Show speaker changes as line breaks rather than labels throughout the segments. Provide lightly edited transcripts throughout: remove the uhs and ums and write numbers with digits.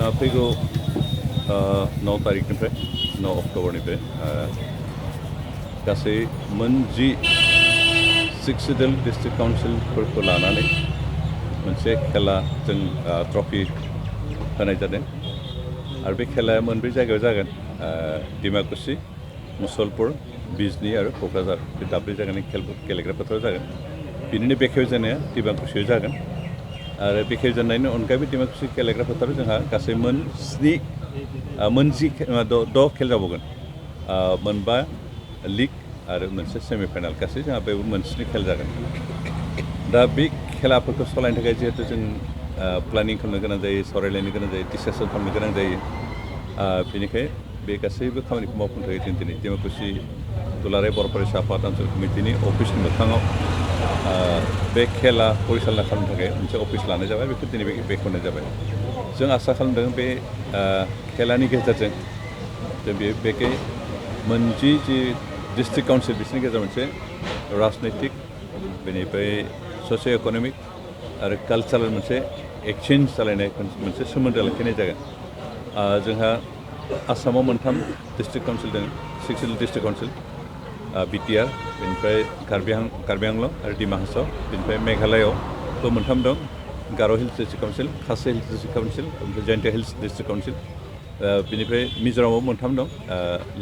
जोंहा फैगौ 9 तारिखनिफ्राय 9 अक्ट'बरनिफ्राय गासै मोन10 सिक्सोदेल डिस्ट्रिक्ट काउन्सिलफोरखौ लानानै मोनसे खेला जों ट्रफि होनाय जादों आरो बे खेलाया मोनब्रै जायगायाव जागोन डिमाकुसि मुसलपुर बिजनी आरो क'क्राझार बे दाब्रै जायगानि गेलेग्रा फोथाराव जागोन बिनिनो बेखेवजेननाया डिमाकुसियाव जागोन आरो बेखेवजेननायनि अनगायैबो डिमाकुसि गेलेग्रा फोथाराव जोंहा गासै मोन10 खेल जाबावगोन मोनबा लीग आरो मोनसे सेमिफाइनाल गासै जोंहा बेयाव मोन7 खेल जागोन दा बे खेलाफोरखौ सालायनो थाखाय जिहेतु जों प्लानिं खालामनो गोनां जायो सावरायलायनो गोनां जायो डिसकासन खालामनो गोनां जायो बेनिखायनो बे गासैबो खामानिखौ मावफुंनो थाखाय जों दिनै डिमाकुसि दुलाराय बर' फरायसा आफाद आनसलिक कमिटिनि अफिसनि मोखाङाव बे खेला परिचालना खालामनो थाखाय मोनसे अफिस लानाय जाबाय बेखौ दिनै बेखेवनाय जाबाय जों आसा खालामदों बे खेलानि गेजेरजों जों बेखौ मोनजि जि डिस्ट्रिक्ट काउन्सिल बिसोरनि गेजेराव मोनसे राजनैतिक बेनिफ्राय ससिय' इक'नमिक आरो कालचारेल मोनसे एक्सचेन्ज जालायनाय मोनसे सोमोन्दो लाखिनाय जागोन जोंहा आसामाव मोनथाम डिस्ट्रिक्ट काउन्सिल दङ सिक्सोदेल डिस्ट्रिक्ट काउन्सिल बिटिआर बेनिफ्राय कार्बि आंलं आरो डिमा हासाव बेनिफ्राय मेघालयआवबो मोनथाम दं गार' हिल्स डिस्ट्रिक्ट काउन्सिल खासि हिल्स डिस्ट्रिक्ट काउन्सिल ओमफ्राय जयन्तिया हिल्स डिस्ट्रिक्ट काउन्सिल बेनिफ्राय मिज'रामाव मोनथाम दं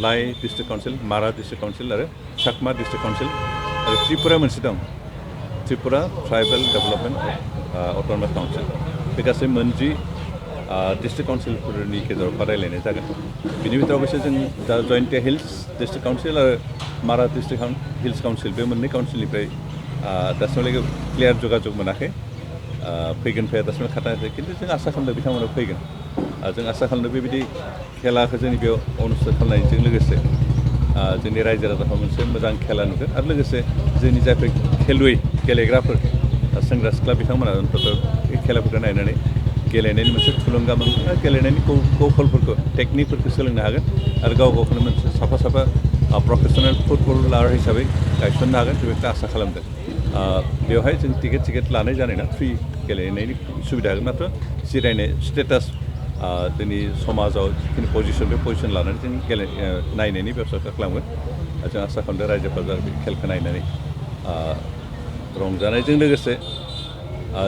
लाइ डिस्ट्रिक्ट काउन्सिल मारा डिस्ट्रिक्ट काउन्सिल आरो चाकमा डिस्ट्रिक्ट काउन्सिल आरो त्रिपुरा मोनसे दं Tripura tribal development autonomous council बे गासै मोनजि डिस्ट्रिक्ट काउन्सिलफोरनि गेजेराव बादायलायनाय जागोन बिनि भितराव अबयसे जों दा जयन्तिया हिल्स डिस्ट्रिक्ट काउन्सिल आरो मारा डिस्ट्रिक्ट हिल्स काउन्सिल बे मोननै काउन्सिलनिफ्राय दासिमहालागै क्लियार जगाजग मोनाखै फैगोन फैया दासिमबो खाथायाखै खिन्थु जों आसा खालामदों बिथांमोना फैगोन जों आसा खालामदों बेबायदि खेलाखौ जोंनि बेयाव अनुस्ठान खालामनायजों लोगोसे जोंनि रायजो राजाफ्रा मोनसे मोजां खेला नुगोन आरो लोगोसे जोंनि जायफोर खेलुवै गेलेग्राफोर सेंग्रा सिख्ला बिथांमोना अन्तत बे खेलाफोरखौ नायनानै गेलेनायनि मोनसे थुलुंगा मोनगोन गेलेनायनि कौशलफोरखौ टेकनिकफोरखौ सोलोंनो हागोन आरो गाव गावखौनो मोनसे साफा प्रफेसनेल फुटबलार हिसाबै गायसननो हागोन बेखौ आसा खालामदों बेवहाय जों टिकेट लानाय जानाय ना फ्रि गेलेनायनि सुबिदा होगोन मात्र जिरायनाय स्टेटास जोंनि समाजाव जिखिनि पजिसन बे पजिसन लानानै जों नायनायनि बेब'स्था खालामगोन जों आसा खालामदों रायजोफोरा बे खेलखौ नायनानै रंजानायजों लोगोसे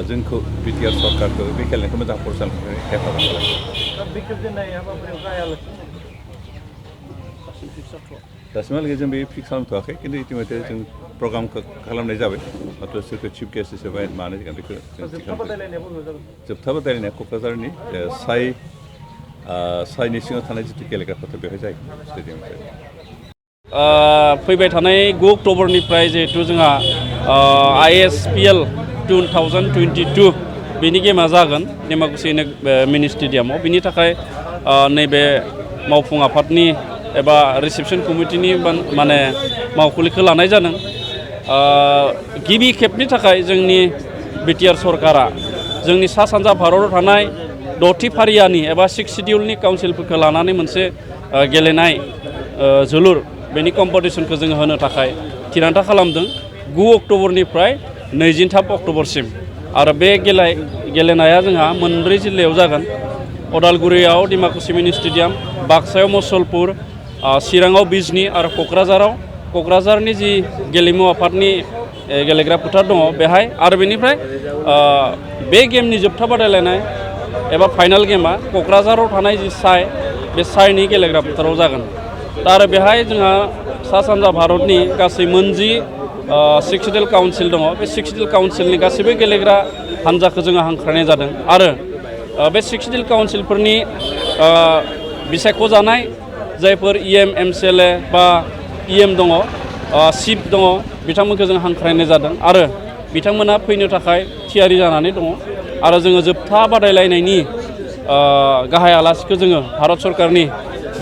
जोंखौ बिटिआर सरकारखौ बे खेलनायखौ मोजां परिचालना हेफाजाब दासिमहालागै जों बे फिक्स खालामथ'वाखै खिन्थु इतिमध्य जों प्रग्रामखौ खालामनाय जाबाय मात्र सोरखौ चिफ गेस्ट हिसाबै मानो जों बेखौ जोबथा बादायलायनाया क'क्राझारनि साइनि सिङाव थानाय जिथु गेलेग्रा फोथार बेवहाय जायो स्टेडियामनिफ्राय
फैबाय थानाय 9 अक्ट'बरनिफ्राय जिहेथु जोंहा ISPL 2022 बेनि गेमा जागोन डिमाकुसि मिनि स्टेडियामाव बिनि थाखाय नैबे मावफुं आफादनि एबा रिसेपसन कमिटिनि माने मावखुलिखौ लानाय जादों गिबि खेबनि थाखाय जोंनि बिटिआर सरकारा जोंनि सा सानजा भारताव थानाय 6थि फारियानि एबा 6 सिडिउलनि काउन्सिलफोरखौ लानानै मोनसे गेलेनाय जोलुर बेनि कम्पिटिसनखौ जोङो होनो थाखाय थिरांथा खालामदों 9 अक्ट'बरनिफ्राय 23 अक्ट'बरसिम आरो बे गेलेनाया जोंहा मोनब्रै जिल्लायाव जागोन अदालगुरियाव डिमाकुसि मिनि स्टेडियाम बाक्सायाव मुसलपुर चिराङाव बिजनी आरो क'क्राझारनि जि गेलेमु आफादनि गेलेग्रा फोथार दङ बेहाय आरो बेनिफ्राय बे गेमनि जोबथा बादायलायनाय एबा फाइनाल गेमा क'क्राझाराव थानाय जि बे साइनि गेलेग्रा फोथाराव जागोन दा आरो बेहाय जोंहा सा सानजा भारतनि गासै मोनजि सिक्सोदेल काउन्सिल दङ बे सिक्सोदेल काउन्सिलनि गासैबो गेलेग्रा हान्जाखौ जोङो हांख्रायनाय जादों आरो बे सिक्सोदेल काउन्सिलफोरनि बिसायख'जानाय जायफोर EM MCLA बा EM दङ चिफ दङ बिथांमोनखौ जों हांख्रायनाय जादों आरो बिथांमोना फैनो थाखाय थियारि जानानै दङ आरो जोङो जोबथा बादायलायनायनि गाहाय आलासिखौ जोङो भारत सरकारनि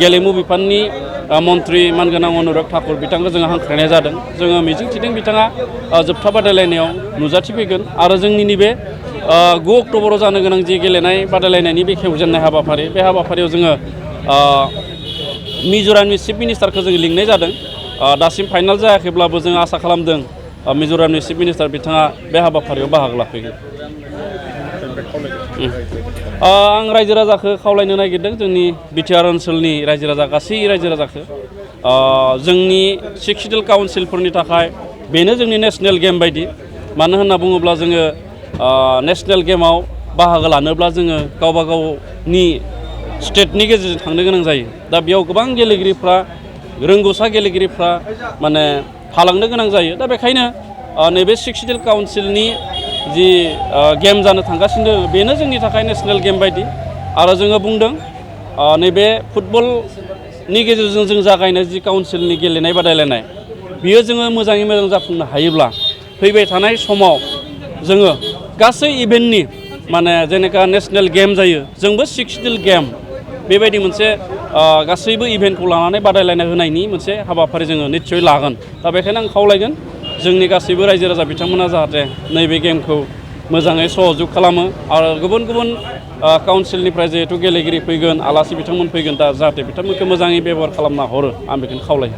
गेलेमु बिफाननि मन्त्रि मानगोनां अनुराग ठाकुर बिथांखौ जोङो हांख्रायनाय जादों जोङो मिजिंथिदों बिथाङा जोबथा बादायलायनायाव नुजाथिफैगोन आरो जोंनि नैबे 9 अक्ट'बराव जानो गोनां जि गेलेनाय बादायलायनायनि बेखेवजेननाय हाबाफारि बे हाबाफारियाव जोङो मिज'रामनि चिफ मिनिस्टारखौ जों लिंनाय जादों दासिम फाइनाल जायाखैब्लाबो जों आसा खालामदों मिज'रामनि चिफ मिनिस्टार बिथाङा बे हाबाफारियाव बाहागो लाफैगोन आं रायजो राजाखौ खावलायनो नागिरदों जोंनि बिटिआर ओनसोलनि रायजो राजा गासै रायजो राजाखौ जोंनि 6 सिडिउल काउन्सिलफोरनि थाखाय बेनो जोंनि नेशनेल गेम बायदि मानो होनना बुङोब्ला जोङो नेशनेल गेमाव बाहागो लानोब्ला जोङो गावबा गावनि स्टेटनि गेजेरजों थांनो गोनां जायो दा बेयाव गोबां गेलेगिरिफ्रा रोंगौसा गेलेगिरिफ्रा माने थालांनो गोनां जायो दा बेखायनो नैबे 6 सिडिउल काउन्सिलनि जि गेम जानो थांगासिनो बेनो जोंनि थाखाय नेशनेल गेम बायदि आरो जोङो बुंदों नैबे फुटबलनि गेजेरजों जों जागायनाय जि काउन्सिलनि गेलेनाय बादायलायनाय बियो जोङो मोजाङै मोजां जाफुंनो हायोब्ला फैबाय थानाय समाव जोङो गासै इभेन्टनि माने जेनेका नेशनेल गेम जायो जोंबो 6 सिडिउल गेम बेबायदि मोनसे गासैबो इभेन्टखौ लानानै बादायलायनाय होनायनि मोनसे हाबाफारि जोङो निस्सय लागोन दा बेखायनो आं खावलायगोन जोंनि गासैबो रायजो राजा बिथांमोना जाहाथे नैबे गेमखौ मोजाङै सहजुग खालामो आरो गुबुन गुबुन काउन्सिलनिफ्राय जिहेतु गेलेगिरि फैगोन आलासि बिथांमोन फैगोन दा जाहाथे बिथांमोनखौ मोजाङै बेबहार खालामना हरो आं बेखौनो खावलायो